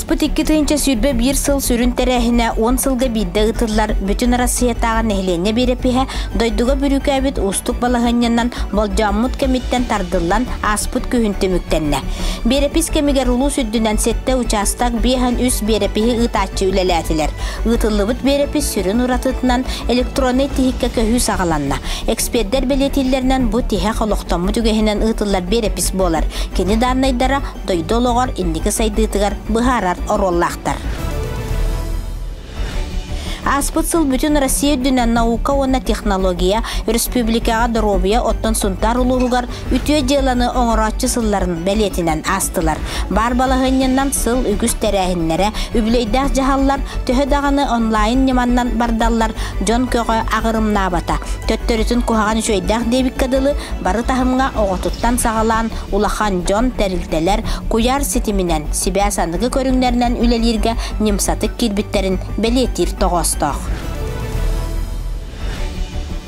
Ааспыт 2021 сыл сүрүн тэрээһинэ 10 сылга биирдэ ыытыллар Бүтүн Арассыыйатааҕы нэһилиэнньэ биэрэпиһэ дойдуга бүрүүкээбит уустук балаһыанньанан болдьооммут кэмиттэн тардыллан ааспыт күһүн түмүктэннэ. Биэрэпис кэмигэр улуус үрдүнэн сэттэ учаастак 53 биэрэпиһи ыытааччы үлэлээтилэр. Ыытыллыбыт биэрэпис сүрүн уратытынан электроннай тиһиккэ көһүү саҕаланна. Экспердэр бэлиэтииллэринэн бу тиһэх олохтоммут үгэһинэн ыытыллар биэрэпис буолар. Кини дааннайдара дойду олоҕор инники сайдыытыгар быһаарар оруоллаахтар. Ааспыт сыл бүтүн Россия үрдүнэн наука уонна технология, өрөспүүбүлүкэҕэ доруобуйа оттон Сунтаар улууһугар үтүө дьыаланы оҥорооччу сылларын бэлиэтинэн аастылар. Баар балаһыанньанан сыл үгүс тэрээһиннэрэ, үбүлүөйдээх дьаһаллар төһө даҕаны онлайн ньыманнан бардаллар, дьон көҕө аҕырымнаабата. Төттөрүтүн куһаҕан үчүгэйдээх диэбиккэ дылы, бары таһымҥа оҕотуттан саҕалаан улахан дьон, тэрилтэлэр куйаар ситиминэн, сибээс аныгы көрүҥнэринэн үлэлииргэ ньымсатык киирбиттэрин бэлиэтиир тоҕоостоох.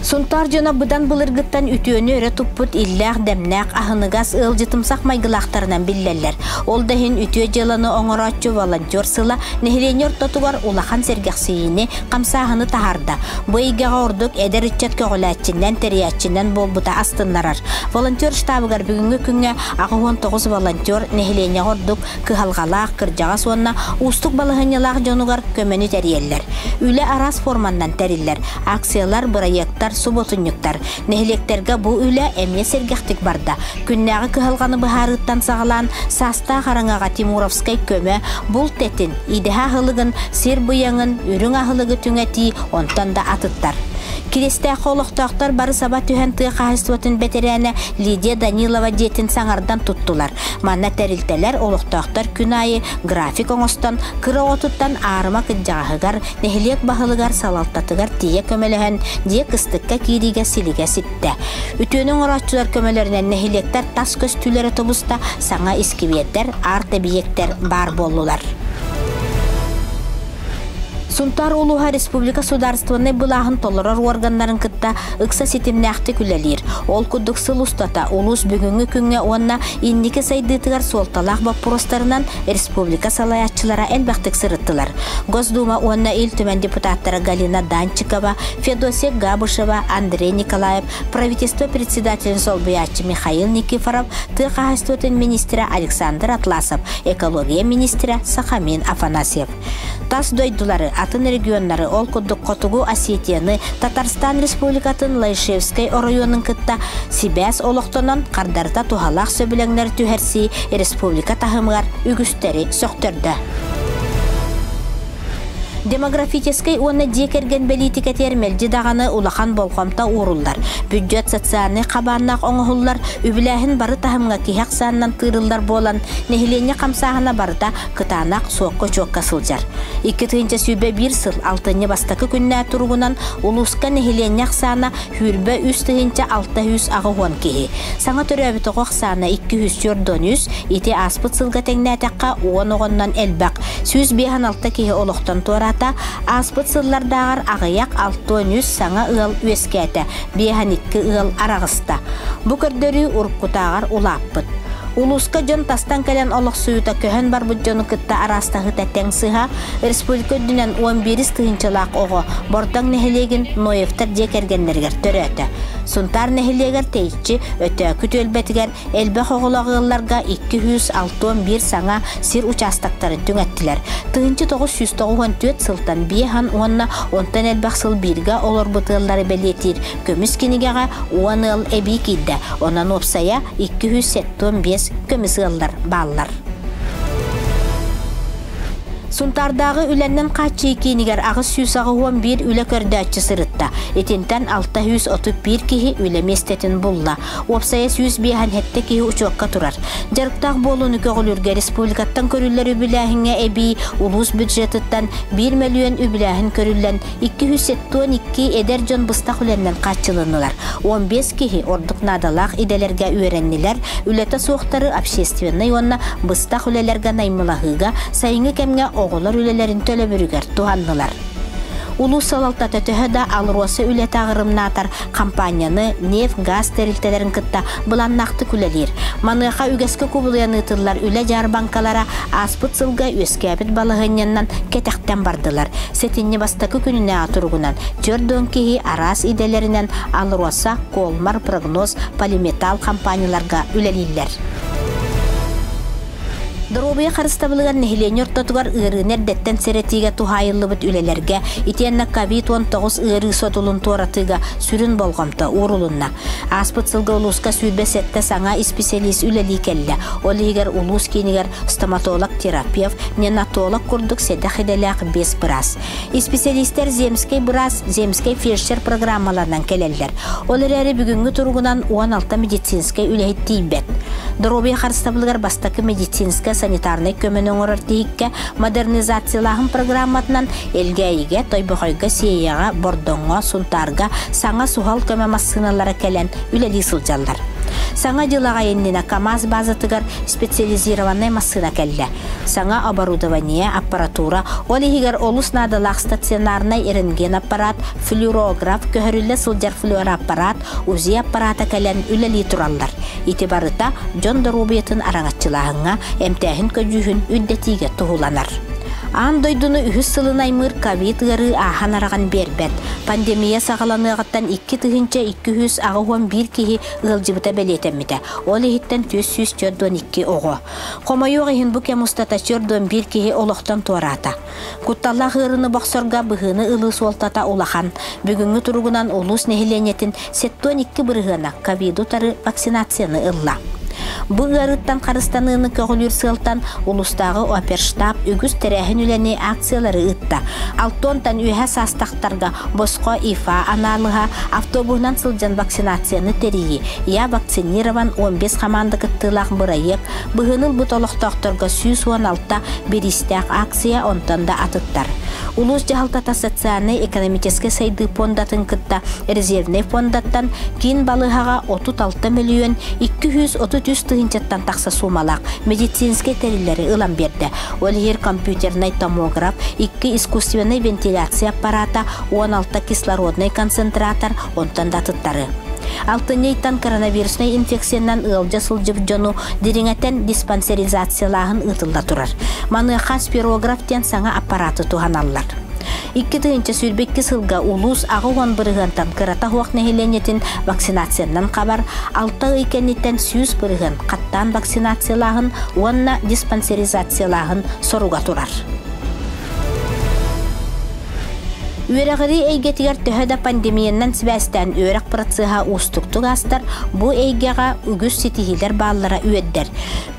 Сунтаар дьоно быдан былыргыттан үтүөнү өрө туппут иллээх-дэмнээх, аһыныгас, ыалдьытымсах майгылаахтарынан биллэллэр. Ол да иһин үтүө дьыаланы оҥорооччу волонтер сыла нэһилиэнньэ ортотугар улахан сэргэхсийиини, хамсааһыны таһаарда. Бу эйгэҕэ ордук эдэр ыччат көҕүлээччинэн, тэрийээччинэн буолбута астыннарар. Волонтер штабыгар бүгүҥҥү күҥҥэ 89 волонтер нэһилиэнньэҕэ ордук кыһалҕалаах, кырдьаҕас уонна уустук балаһыанньалаах дьонугар көмөнү тэрийэллэр. Үлэ араас форманнан тэриллэр. Акциялар, бырайыактар, субуотунньуктар. Нэһилиэктэргэ бу үлэ эмиэ сэргэхтик барда. Күннээҕи кыһалҕаны быһаарыыттан саҕалаан, саастаах араҥаҕа Тимуровскай көмө, булт этин, идэһэ аһылыгын, сир быйаҥын, үрүҥ аһылыгы түҥэтии, онтон да атыттар. Кириэстээххэ олохтоохтор бары саба түһэн тыа хаһаайыстыбатын бэтэрээнэ Лидия Данилова дьиэтин саҥардан туттулар. Манна тэрилтэлэр, олохтоохтор күн аайы график оҥостон, кыра оҕотуттан аарыма кырдьаҕаһыгар, нэһилиэк баһылыгар салалтатыгар тиийэ көмөлөһөн, дьиэ кыстыкка киириигэ силигэ ситтэ. Үтүөнү оҥорооччулар көмөлөрүнэн нэһилиэктэр тас көстүүлэрэ тубуста, саҥа искибиэрдэр, арт-эбийиэктэр баар буоллулар. Сунтаар улууһа республика судаарыстыбаннай былааһын толорор уорганнарын кытта ыкса ситимнээхтик үлэлиир. Ол курдук сыл устата улуус бүгүҥҥү күҥҥэ уонна инники сайдыытыгар суолталаах боппуруостарынан республика салайааччылара элбэхтик сырыттылар. Госдума уонна Ил Түмэн депутаттара Галина Данчикова, Федосия Габышева, Андрей Николаев, правительство председателин солбуйааччы Михаил Никифоров, тыа хаһаайыстыбатын министрэ Александр Атласов, экология министрэ Сахамин Афанасьев. Тас дойдулары, атын регионнары, ол курдук Хотугу Осетияны, Татарстан Республикатын Лайшевскай оройуонун кытта сибээс олохтонон хардарыта туһалаах сөбүлэҥнэр түһэрсии республика таһымыгар үгүстэри сөхтөрдө. Демографическай уонна дьиэ кэргэн бэлиитикэтигэр мэлдьи даҕаны улахан болҕомто ууруллар. Бүддьүөт социальнай хабааннаах оҥоһуллар, үбүлээһин бары таһымҥа киһи ахсаанынан тыырыллар буолан, нэһилиэнньэ хамсааһына барыта кытаанах суокка-учуокка сылдьар. 2021 сыл алтынньы бастакы күннээ туругунан улууска нэһилиэнньэ ахсаана 23 680 киһи. Саҥа төрөөбүт оҕо ахсаана 243, ити ааспыт сылга тэҥнээтэххэ 10 оҕоннон элбэх. 156 киһи олохтон туораата, ааспыт сыллардааҕар аҕыйах 63 саҥа ыал үөскээтэ, 52 ыал араҕыста. Бу көрдөрүү уруккутааҕар улааппыт. Улууска дьон тастан кэлэн олохсуйуута көһөн барбыт дьону кытта араастаһыыта тэҥ сыһа, республика үрдүнэн 11 тыһыынчалаах оҕо Бордоҥ нэһилиэгин Ноевтар дьиэ кэргэннэригэр төрөөтө. Сунтаар нэһилиэгэр тэйиччи Өтөөкү түөлбэтигэр элбэх оҕолоох ыалларга 261 саҥа сир учаастактарын түҥэттилэр. 1994 сылтан биэһан уонна онтон элбэх сыл бииргэ олорбут ыаллары бэлиэтиир көмүс кинигэҕэ 10 ыал эбии киирдэ. Онон уопсайа 275 көмүс ыаллар бааллар. Сунтаардааҕы үлэннэн хааччыйыы киинигэр 881 үлэ көрдөөччү сырытта. Итинтэн 631 киһи үлэ миэстэтин булла. Уопсайа 157 киһи учуокка турар. Дьарыктаах буолууну көҕүлүүргэ республикаттан көрүллэр үбүлээһиҥҥэ эбии улуус бюджетыттан 1 мөлүйүөн үбүлээһин көрүллэн 272 эдэр дьон быстах үлэннэн хааччылыннылар. 15 киһи ордук наадалаах идэлэргэ үөрэннилэр, үлэтэ суохтары общественнай уонна быстах үлэлэргэ наймылаһыыга сайыҥҥы кэмҥэ оҕолор үлэлэрин төлөбүрүгэр туһаннылар. Улуус салалтата төһө да АЛРОСА үлэтэ аҕырымнаатар, хампаанньаны нефть-газ тэрилтэлэрин кытта былааннаахтык үлэлиир. Маныаха үгэскэ кубулуйан ыытыллар үлэ дьаарбаҥкалара ааспыт сылга үөскээбит балаһыанньаннан кэтэхтэн бардылар. Сэтинньи бастакы күнүнээҕи туругунан 40 киһи араас идэлэринэн АЛРОСА, Колмар, Прогноз, Полиметалл компанияларга үлэлииллэр. Доруобуйа харыстабылыгар нэһилиэнньэ ортотугар ыарыыны эрдэттэн сэрэтиигэ туһаайыллыбыт үлэлэргэ итиэннэ ковид-19 ыарыы содулун туоратыыга сүрүн болҕомто уурулунна. Ааспыт сылга улууска 27 саҥа исписэлиис үлэлии кэллэ. Ол иһигэр улуус киинигэр стоматолог-терапевт, неонатолог курдук сэдэх идэлээх биэс быраас. Исписэлиистэр земскэй быраас, земскэй фельдшер программаларынан кэлэллэр. Ол эрээри бүгүҥҥү туругунан 16 медицинскэй үлэһит тиийбэт. Доруобуйа харыстабылыгар бастакы медицинскэй санитарнай көмөнү оҥорор тиһиккэ модернизациялааһын программатынан Элгээйигэ, Тойбохойго, Сиэйэҕэ, Бордоҥҥо, Сунтаарга саҥа суһал көмө массыыналара кэлэн үлэлии сылдьаллар. Саҥа дьыл аҕай иннинэ КАМАЗ базатыгар специализированнай массыына кэллэ. Саҥа оборудование, аппаратура, ол иһигэр олус наадалаах стационарнай рентген-аппарат, флюорограф, көһөрүллэ сылдьар флюороаппарат, УЗИ аппарата кэлэн үлэлии тураллар. Ити барыта дьон доруобуйатын араҥаччылааһыҥҥа, эмтээһин көдьүүһүн үрдэтиигэ туһуланар. Аан дойдуну үһүс сылын аймыыр ковид ыарыы ааһан-араҕан биэрбэт. Пандемия саҕаланыаҕыттан 2281 киһи ыалдьыбыта бэлиэтэммитэ. Ол иһиттэн 442 оҕо. Хомойуох иһин бу кэм устата 41 киһи олохтон туораата. Кутталлаах ыарыыны бохсорго быһыыны ылыы суолтата улахан. Бүгүҥҥү туругунан улуус нэһилиэнньэтин 72 бырыһыана ковиду утары вакцинацияны ылла. Бу ыарыыттан харыстаныыны көҕүлүүр сыалтан улуустааҕы оперштаб үгүс тэрээһин үлэни акциялары ыытта. Алтонтан үөһэ саастахтарга босхо ИФА анаалыһа, автобуһунан сылдьан вакцинацияны тэрийии, Я вакцинирован 15 хамаанда кыттыылаах бырайыак, быһыыны ылбыт олохтоохторго 116 бириистээх акция онтон да атыттар. Улуус дьаһалтата социальнай-экономическай сайдыы пуондатын кытта резервнэй фондаттан киин балыыһаҕа 36 мөлүйүөн 233 тыһыынчаттан тахса суумалаах медицинскэй тэриллэри ылан биэрдэ. Ол иһигэр компьютернай томограф, икки искусственнай вентиляция аппарата, 16 кислороднай концентратор, онтон да атыттары. Алтынньы ыйтан коронавируснай инфекциянан ыалдьа сылдьыбыт дьону дириҥэтэн диспансеризациялааһын ыытылла турар. Маныаха спирограф диэн саҥа аппараты туһаналлар. 2022 сылга улуус 80 бырыһыантан кырата суох нэһилиэнньэтин вакцинациянан хабар, 6 ый кэнниттэн 100 бырыһыан хаттаан вакцинациялааһын уонна диспансеризациялааһын соруга турар. Үөрэҕирии эйгэтигэр төһө да пандемиянан сибээстээн үөрэх процеһа уустуктук аастар, бу эйгэҕэ үгүс ситиһиилэр бааллара үөрдэр.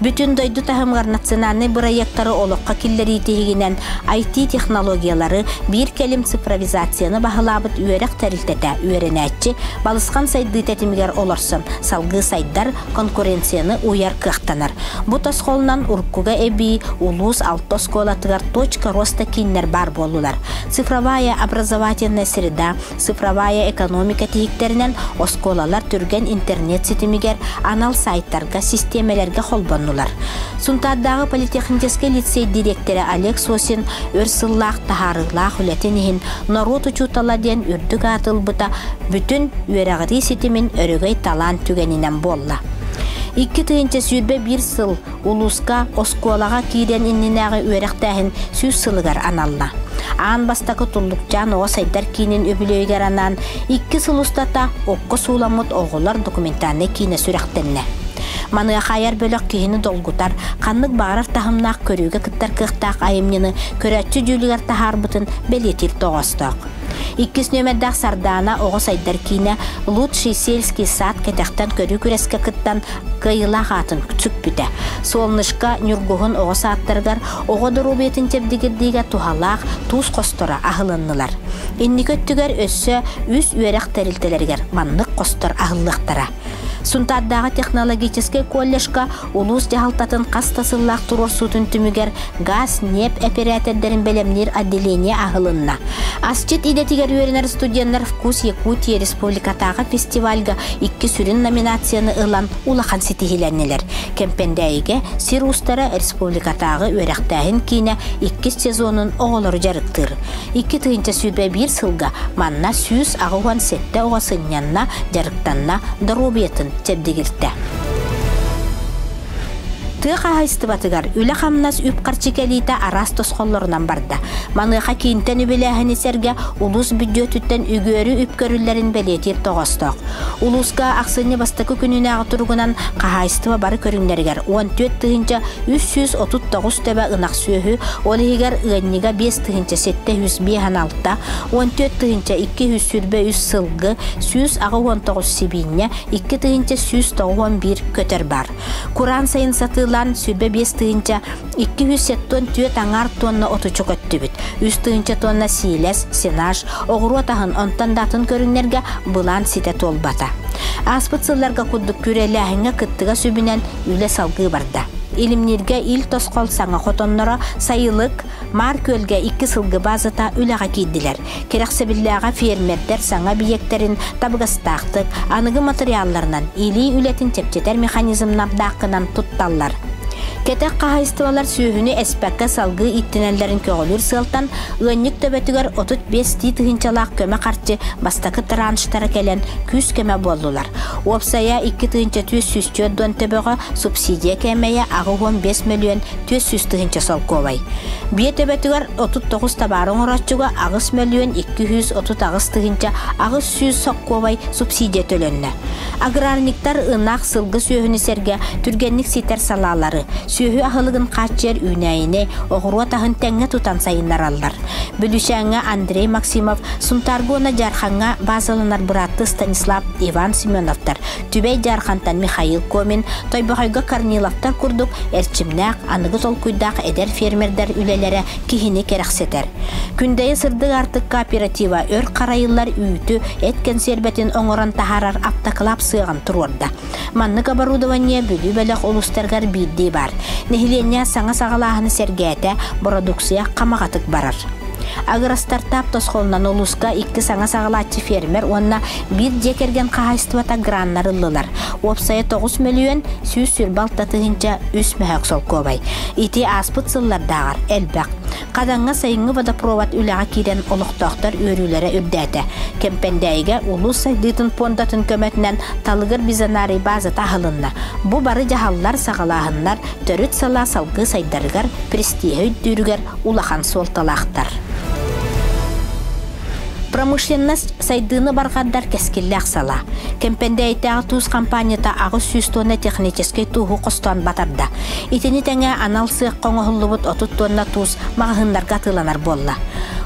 Бүтүн дойду таһымыгар национальнай бырайыактары олоххо киллэрии тиһигинэн IT-технологиялары, биир кэлим цифровизацияны баһылаабыт үөрэх тэрилтэтэ үөрэнээччи балысхан сайдыы тэтимигэр олорсон салгыы сайдар, конкуренцияны уйар кыахтанар. Бу тосхолунан уруккуга эбии улуус алта оскуолатыгар точка роста кииннэр баар буоллулар. Цифровая образовательная среда, цифровая экономика тиһиктэринэн оскуолалар түргэн интернет ситимигэр анал сайтарга, систиэмэлэргэ холбоннулар. Сунтаардааҕы политехническэй лицей дириэктэрэ Олег Сосин өр сыллаах таһаарыылаах үлэтин иһин норуот учуутала диэн үрдүк аат ылбыта бүтүн үөрэҕирии ситимин өрөгөй талаан түгэнинэн буолла. 2021 сыл улууска оскуолаҕа киириэн иннинээҕи үөрэхтээһин 100 сылыгар аналла. Аан бастакы Туллукчаан оҕо сайдар киинин үбүлүөйүгэр анаан икки сыл устата окко сууламмыт оҕолор документальнай киинэ сүрэхтэннэ. Маныаха айар бөлөх киһини долгутар, ханнык баҕарар таһымнаах көрүүгэ кыттар кыахтаах айымньыны көрөөччү дьүүлүгэр таһаарбытын бэлиэтиир тоҕоостоох. Иккис нүөмэрдээх Сардаана оҕо сайдар киинэ «Лучший сельский сад» кэтэхтэн көрүү күрэскэ кыттан кыайыылаах аатын сүкпүтэ. Солнышко Ньургуһун оҕо саадтарыгар оҕо доруобуйатын чэбдигирдиигэ туһалаах туус хосторо аһылыннылар. Инники өттүгэр өссө үс үөрэх тэрилтэлэригэр маннык хостор аһыллыахтара. Сунтаардааҕы технологическай колледжка улуус дьаһалтатын хас да сыллаах туруорсуутун түмүгэр гаас, ньиэп эпэрээтэрдэрин бэлэмниир отделение аһылынна. Асчыт идэтигэр үөрэнэр студеннар «Вкус Якутии» республикатааҕы фестивальга икки сүрүн номинацияны ылан улахан ситиһиилэннилэр. Кэмпэндээйигэ сир уустара республикатааҕы үөрэхтээһин киинэ иккис сезонун оҕолору дьарыктыыр. 2021 сылга манна 187 оҕо сынньанна, дьарыктанна, доруобуйатын чэбдигиртэ. Тыа хаһаайыстыбатыгар үлэ-хамнас үп-харчы кэлиитэ араас тосхоллорунан барда. Маныаха киинтэн үбүлээһини сэргэ улуус бүддьүөтүттэн үгүөрү үп көрүллэрин бэлиэтиир тоҕоостоох. Улууска ахсынньы бастакы күнүнээҕи туругунан хаһаайыстыба бары көрүҥнэригэр 14 339 төбө ынах сүөһү, ол иһигэр ыанньыга 5756, 14 223 сылгы, 189 сибиинньэ, 2191 көтөр бар. Кураан сайын сатыылаан 25 274 аҥаар тонна отучу көттүбүт. 3 тонна сиилэс, сенаж, оҕуруот аһын онтон да атын көрүҥнэргэ былаан ситэ туолбата. Ааспыт сылларга курдук күрэлээһиҥҥэ кыттыга сүбүнэн үлэ салгыы барда. Илимнииргэ ил тосхол саҥа хотонноро сайылык, Маар Күөлгэ икки сылгы базата үлэҕэ киирдилэр. Кэрэхсэбиллээҕэ фермердэр саҥа эбийиэктэрин табыгастаахтык, аныгы матырыйаалларынан илии үлэтин чэпчэтэр механизмнардааххынан тутталлар. Кэтэх хаһаайыстыбалар сүөһүнү эспэккэ салгыы иттинэллэрин көҕүлүүр сыалтан ыанньык төбөтүгэр 35 тыһыынчалаах көмө харчы бастакы транштара кэлэн күүс-көмө буоллулар. Уопсайа 2444 төбөҕө субсидия кээмэйэ 85 мөлүйүөн 400 тыһыынча солкуобай. Биэ төбөтүгэр 39 табаары оҥорооччуга 8 мөлүйүөн 238 тыһыынча 800 соккуобай субсидия төлөннө. Аграрниктар ынах, сылгы сүөһүнү сэргэ түргэнник ситэр салаалары, сүөһү аһылыгын хааччыйар үүнээйини, оҕуруот аһын тэҥҥэ тутан сайыннараллар. Бүлүүчээҥҥэ Андрей Максимов, Сунтаарга уонна Дьаархаҥҥа баазаланар быраатты Станислав Иван Семеновтар Түбэй Дьаархантан Михаил Комин, Тойбохойго Корниловтар курдук эрчимнээх, аныгы толкуйдаах эдэр фермердэр үлэлэрэ киһини кэрэхсэтэр. Күндэйэ сырдык аартык кооператива өр харайыллар үүтү, эт кэнсиэрбэтин оҥорон таһаарар автоклаб сыаҕын туруорда. Маннык оборудование Бүлүү бөлөх улуустарыгар биирдии баар. Нэһилиэнньэ саҥа саҕалааһыны сэргээтэ, бородууксуйа хамаҕатык барар. Агростартап тосхолунан улууска икки саҥа саҕалааччы фермер уонна биир дьиэ кэргэн хаһаайыстыбата граннар ыллылар. Уопсайа 9 мөлүйүөн 126 тыһыынча үс мөһөөк солкуобай. Ити ааспыт сыллардааҕар элбэх. Хадаҥҥа сайыҥҥы водопровод үлэҕэ киирэн олохтоохтор үөрүүлэрэ үрдээтэ. Кэмпэндээйигэ улуус сайдыытын пуондатын көмөтүнэн Талыгыр бизонарий базата аһылынна. Бу бары дьаһаллар, саҕалааһыннар төрүт салаа салгыы сайдарыгар, престиһэ үрдүүрүгэр улахан суолталаахтар. Промышленность сайдыыны барҕардар кэскиллээх салаа. Кэмпэндээйитээҕи туус хампаанньата 800 тонна техническэй тууһу хостоон батарда. Итини тэҥэ анал сыахха оҥоһуллубут 30 тонна туус маҕаһыыннарга атыыланар буолла.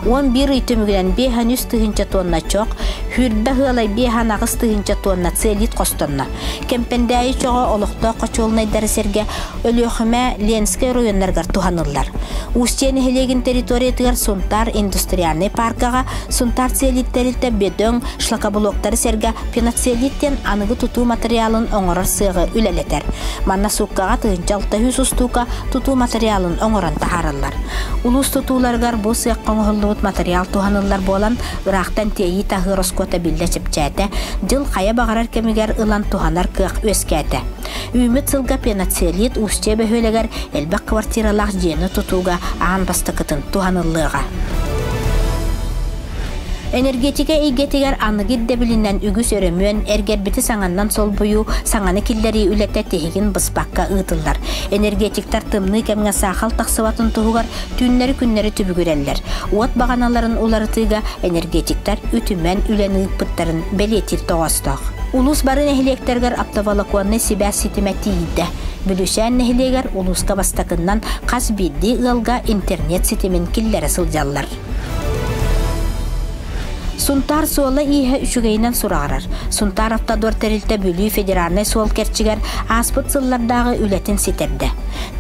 11 ый түмүгүнэн 53 тыһыынча тонна чох, сүүрбэ ыалай 58 тыһыынча тонна целлит хостонно. Кэмпэндээйи чоҕо олохтоох хочуолунайдары сэргэ Өлүөхүмэ, Ленскэй оройуоннарыгар туһаныллар. Устье нэһилиэгин территориятыгар Сунтаар индустриальнай паркаҕа Сунтаар целлит тэрилтэ бөдөҥ шлакоблоктары сэргэ пеноцеллит диэн аныгы тутуу матырыйаалын оҥорор сыаҕы үлэлэтэр. Манна сууккаҕа 1600 устуука тутуу матырыйаалын оҥорон таһаараллар. Улуус тутууларыгар бу сыахха оҥоһуллубут матырыйаал туһаныллар буолан, ыраахтан тиэйии таһыы ороскуота биллэ чэпчээтэ, дьыл хайа баҕарар кэмигэр ылан туһанар кыах үөскээтэ. Үүммүт сылга пеноцеллит Устье бөһүөлэгэр элбэх квартиралаах дьиэни тутууга аан бастакытын туһаныллыаҕа. Энергетика эйгэтигэр аныгы ирдэбилинэн үгүс өрөмүөн, эргэрбити саҥаннан солбуйуу, саҥаны киллэрии үлэтэ тиһигин быспакка ыытыллар. Энергетиктар тымныы кэмҥэ саахал тахсыбатын туһугар түүннэри-күннэри түбүгүрэллэр. Уот баҕаналарын уларытыыга энергетиктар үтүмэн үлэни ыыппыттарын бэлиэтиир тоҕоостоох. Улуус бары нэһилиэктэригэр оптоволоконнай сибээс ситимэ тиийдэ. Бүлүүчээн нэһилиэгэр улууска бастакыннан хас биирдии ыалга интернет ситимин киллэрэ сылдьаллар. Сунтаар суола-ииһэ үчүгэйинэн сураҕырар. Сунтаар Автодор тэрилтэ Бүлүү федеральнай суол кэрчигэр ааспыт сыллардааҕы үлэтин ситэрдэ.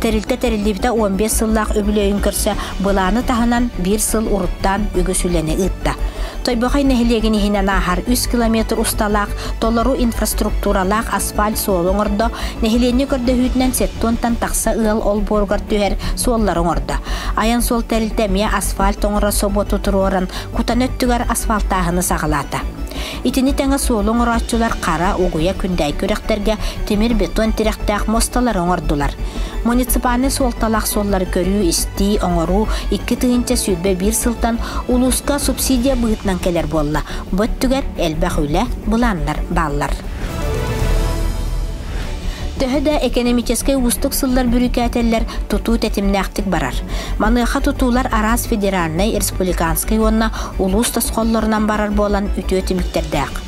Тэрилтэ тэриллибитэ 15 сыллаах үбүлүөйүн көрсө былааны таһынан биир сыл уруттаан үгүс үлэни ыытта. Тойбохой нэһилиэгин иһинэн ааһар 3 километр усталаах толору инфраструктуралаах асфальт суолу оҥордо, нэһилиэнньэ көрдөһүүтүнэн сеттуонтан тахса ыал олбуоругар түһэр суоллары оҥордо. Айан суол тэрилтэ эмиэ асфальт оҥорор собуоту туруоран, кутан өттүгэр асфальтааһыны саҕалаата. Итини тэҥэ суолу оҥорооччулар Хара, Угуйа, Күндээй күрэхтэргэ тимир-бетон тирэхтээх муосталары оҥордулар. Муниципальнай суолталаах суоллары көрүү-истии, оҥоруу 2021 сылтан улууска субсидия быһыытынан кэлэр буолла. Бу өттүгэр элбэх үлэ, былааннар бааллар. Төһө да экономическай уустук сыллар бүрүүкээтэллэр, тутуу тэтимнээхтик барар. Маныаха тутуулар араас федеральнай, республиканскай уонна улуус тосхоллорунан барар буолан үтүө түмүктэрдээх.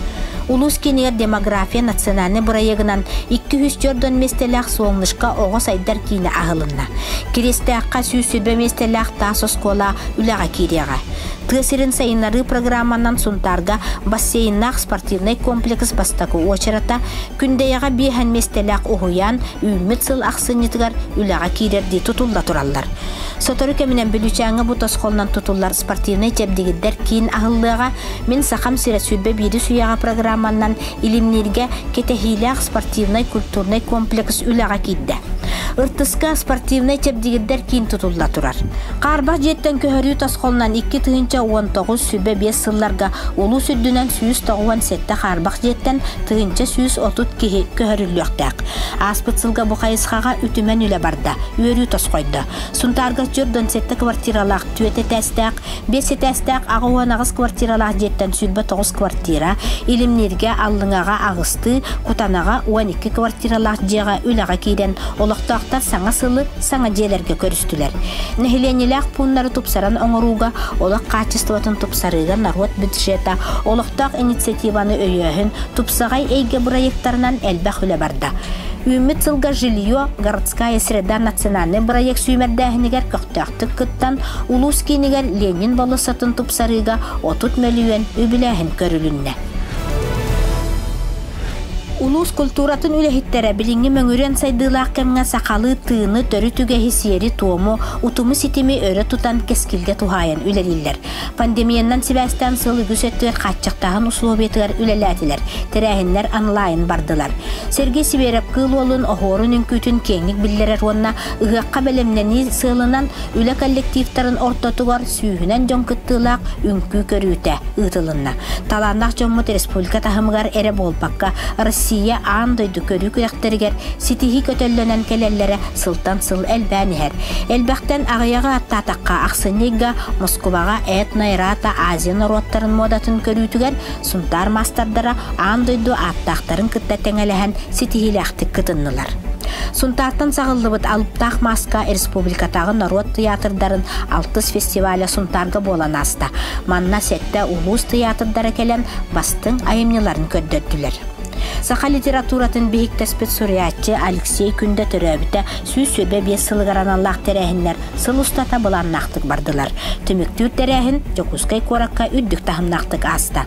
Улуус киинигэр демография национальнай бырайыагынан 204 миэстэлээх Солнышко оҕо сайдар киинэ аһылынна. Кириэстээххэ 120 миэстэлээх таас оскуола үлэҕэ киириэҕэ. Тыа сирин сайыннарыы программанан Сунтаарга бассейннаах спортивнай комплекс бастакы уочарата, Күндэйэҕэ биэһэн миэстэлээх уһуйаан үүммүт сыл ахсынньытыгар үлэҕэ киирэрдии тутулла тураллар. Сотору кэминэн Бүлүүчээҥҥэ бу тосхолунан тутуллар спортивнай чэбдигирдэр киин аһыллыаҕа. Мин Сахам сирэ 21 үйэҕэ программанан Илимнииргэ кэтэһиилээх спортивнай-культурнай комплекс үлэҕэ киирдэ. Ыртыска спортивнай чэбдигирдэр киин тутулла турар. Хаарбах дьиэттэн көһөрүү тосхолунан 2019 сүбэ биэс сылларга улуус үрдүнэн 197 хаарбах дьиэттэн 1130 киһи көһөрүллүөхтээх. Ааспыт сылга бу хайысхаҕа үтүмэн үлэ барда, үөрүү тосхойдо. Сунтаарга 47 квартиралаах түөрт этээстээх, биэс этээстээх 88 квартиралаах дьиэттэн 29 квартира, Илимнииргэ, Аллыҥаҕа аҕыстыы, Кутанаҕа 12 квартиралаах дьиэҕэ үлэҕэ киирэн, олохтоохтор саҥа сылы саҥа дьиэлэргэ көрүстүлэр. Нэһилиэнньэлээх пууннары тупсаран оҥорууга, олох хаачыстыбатын тупсарыыга норуот бюджета, олохтоох инициативаны өйөөһүн, тупсаҕай эйгэ бырайыактарынан элбэх үлэ барда. Үүммүт сылга «Жилье. Городская среда» национальнай бырайыак сүүмэрдээһинигэр көхтөөхтүк кыттан, улуус киинигэр Ленин болуоссатын тупсарыыга 30 мөлүйүөн үбүлээһин көрүлүннэ. Улуус культуратын үлэһиттэрэ билиҥҥи мөҥүрүөн сайдыылаах кэмҥэ сахалыы тыыны, төрүт үгэһи, сиэри-туому, утуму-ситими өрө тутан кэскилгэ туһаайан үлэлииллэр. Пандемиянан сибээстээн сыл үгүс өттүгэр хааччахтааһын условиятыгар үлэлээтилэр, тэрээһиннэр онлайн бардылар. Сергей Сибиэрэп Кыыл Уолун оһуорун үҥкүүтүн киэҥник биллэрэр уонна ыһыахха бэлэмнэнии сыалынан үлэ коллективтарын ортотугар сүүһүнэн дьон кыттыылаах үҥкүү көрүүтэ ыытылынна. Талааннаах дьоммут республика таһымыгар эрэ буолбакка, Россия аан дойду көрүү күрэхтэригэр ситиһии көтөллөнөн кэлэллэрэ сылтан сыл элбээн иһэр. Элбэхтэн аҕыйаҕы аттаатахха, ахсынньы ыйга Москубаҕа этно-эрата Азия норуоттарын муодатын көрүүтүгэр Сунтаар маастардара аан дойду ааттаахтарын кытта тэҥэлэһэн ситиһиилээхтик кытыннылар. Сунтаартан саҕыллыбыт Алыптаах мааска республикатааҕы норуот тыйаатырдарын алтыс фестиваля Сунтаарга буолан ааста. Манна сэттэ улуус тыйаатырдара кэлэн бастыҥ айымньыларын көрдөрдүлэр. Саха литературатын биһиктэспит суруйааччы Алексей Күндэ төрөөбүтэ 125 сылыгар аналлаах тэрээһиннэр сыл устата былааннаахтык бардылар. Түмүктүүр тэрээһин Дьокуускай куоракка үрдүк таһымнаахтык ааста.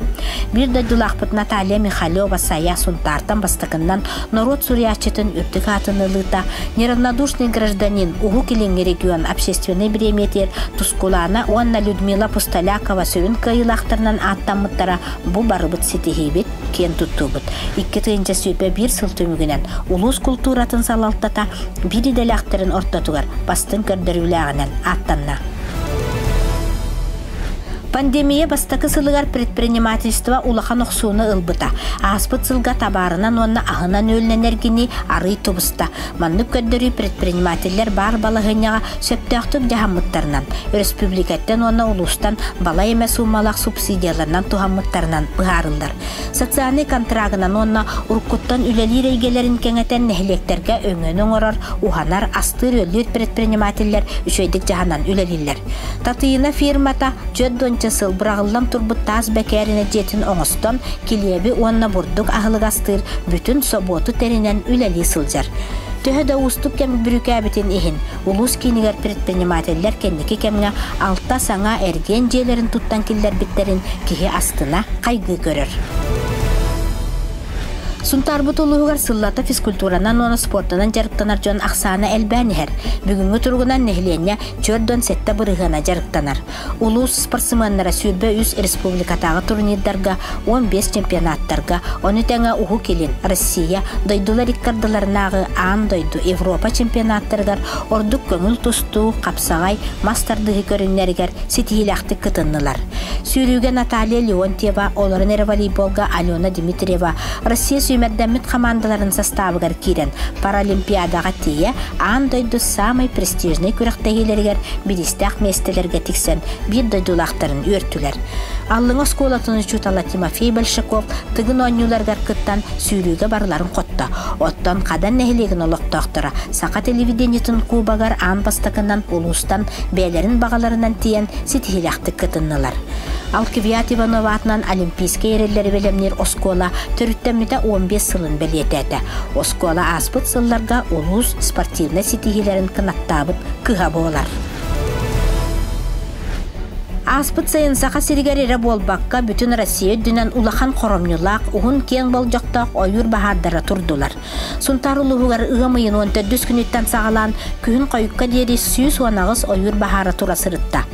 Биир дойдулаахпыт Наталья Михалева-Сайа Сунтаартан бастакыннан норуот суруйааччытын үрдүк аатын ылыыта «Неравнодушный гражданин» Уһук Илиҥҥи регион общественнай бириэмийэтигэр Тускулаана уонна Людмила Пустолякова сүрүн кыайыылаахтарынан ааттаммыттара бу барыбыт ситиһиибит, киэн туттуубут. 2021 сыл түмүгүнэн улуус култууратын салалтата биир идэлээхтэрин ортотугар бастыҥ көрдөрүүлээҕинэн ааттанна. Пандемия бастакы сылыгар предпринимательство улахан охсууну ылбыта. Ааспыт сылга табаарынан уонна аһынан-үөлүнэн эргинии арый тубуста. Маннык көрдөрүү предпринимателлэр баар балаһыанньаҕа сөптөөхтүк дьаһаммыттарынан, өрөспүүбүлүкэттэн уонна улуустан балай эмэ суумалаах субсидияларынан туһаммыттарынан быһаарыллар. Социальнай контрагынан уонна уруккуттан үлэлиир эйгэлэрин кэҥэтэн нэһилиэктэргэ өҥөнү оҥорор, уһанар, астыыр-үөллүүр предпринимателлэр үчүгэйдик дьаһанан үлэлииллэр. Татыйына фирмата 40 сыл быраҕыллан турбут таас бэкээринэ дьиэтин оҥостон, килиэби уонна бурдук аһылык астыыр бүтүн собуоту тэринэн үлэлии сылдьар. Төһө да уустук кэм бүрүүкээбитин иһин, улуус киинигэр предпринимателлэр кэнники кэмҥэ алта саҥа эргиэн дьиэлэрин туттан киллэрбиттэрин киһи астына, хайгыы көрөр. Сунтаарбыт улууһугар сыллата физкультуранан уонна спортунан дьарыктанар дьон ахсаана элбээн иһэр. Бүгүҥҥү туругунан нэһилиэнньэ 47 бырыһыана дьарыктанар. Улуус спортсменнара 23 республикатааҕы турнирдарга, 15 чемпионаттарга, ону тэҥэ Уһук Илин, Россия, дойдулар иккардыларынааҕы аан дойду, Европа чемпионаттарыгар ордук көҥүл тустуу, хапсаҕай, мас тардыһыы көрүҥнэригэр ситиһиилээхтик кытыннылар. Сүүрүүгэ Наталья Леонтьева, олорон эрэ волейболга Алена Дмитриева Россия сүүмэрдэммит хамаандаларын састаабыгар киирэн Паралимпиадаҕа тиийэ аан дойду саамай престижнэй күрэхтэһиилэригэр бириистээх миэстэлэргэ тиксэн биир дойдулаахтарын үөртүлэр. Аллыҥа оскуолатын учуутала Тимофей Большаков Тыгын оонньууларыгар кыттан сүүрүүгэ барыларын хотто. Оттон Хадан нэһилиэгин олохтоохторо саха телевидениетын кубогар аан бастакынан улуустан бэйэлэрин баҕаларынан тиийэн ситиһиилээхтик кытыннылар. Алкивиад Иванов аатынан Олимпийскай эрэллэри бэлэмниир оскуола төрүттэммитэ 15 сылын бэлиэтээтэ. Оскуола ааспыт сылларга улуус спортивнай ситиһиилэрин кынаттаабыт кыһа буолар. Ааспыт сайын Саха сиригэр эрэ буолбакка, бүтүн Россия үрдүнэн улахан хоромньулаах, уһун-киэҥ болдьохтоох ойуур баһаардара турдулар. Сунтаар улууһугар ыам ыйын 14 күнүттэн саҕалаан күһүн хойукка диэри 118 ойуур баһаара тура сырытта.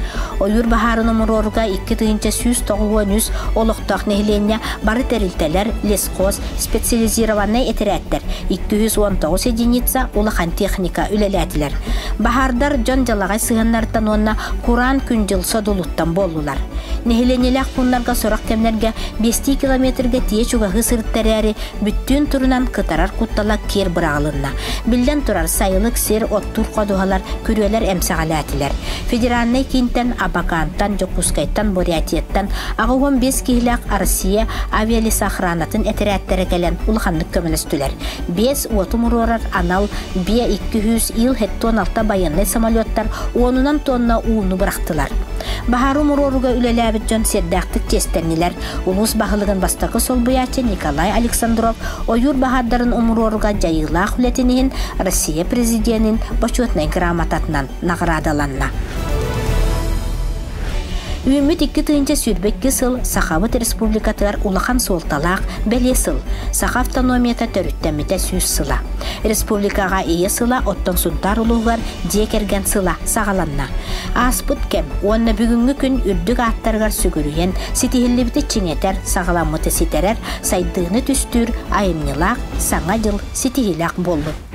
Ойуур баһаарын умуруоруга 2193 олохтоох нэһилиэнньэ бары тэрилтэлэр, лесхоз, специализированнай этэрээттэр, 219 единица улахан техника үлэлээтилэр. Баһаардар дьон дьалаҕай сыһыаннарыттан уонна кураан күн-дьыл содулуттан буоллулар. Нэһилиэнньэлээх пууннарга сорох кэмнэргэ биэстии километрга тиийэ чугаһыы сырытта эрээри, бүттүүн турунан кытарар куттала киэр быраҕылынна. Биллэн турар, сайылык сир, оттуур ходуһалар, күрүөлэр эмсэҕэлээтилэр. Федеральнай киинтэн, Абакантан, Дьокуускайтан, Бурятияттан 85 киһилээх Россия авиалесоохранатын этэрээттэрэ кэлэн улаханнык көмөлөстүлэр. Биэс уоту муруорар анал Б-200 Ил-76 байыаннай самолеттар уонунан тонна ууну бырахтылар. Баһаары умуруорууга үлэлээбит дьон сиэрдээхтик чиэстэннилэр. Улуус баһылыгын бастакы солбуйааччы Николай Александров ойуур баһаардарын умуруоруга дьайыылаах үлэтин иһин Россия президенин бочуотунай грамотатынан наҕараадаланна. Үүммүт 2022 сыл Сахабыт Республикатыгар улахан суолталаах бэлиэ сыл. Саха автономията төрүттэммитэ 100 сыла. Республикаҕа Ийэ сыла оттон Сунтаар улууһугар дьиэ кэргэн сыла саҕаланна. Ааспыт кэм уонна бүгүҥҥү күн үрдүк ааттарыгар сүгүрүйэн, ситиһиллибити чиҥэтэр, саҕаламмыты ситэрэр, сайдыыны түстүүр айымньылаах Саҥа дьыл ситиһиилээх буоллун.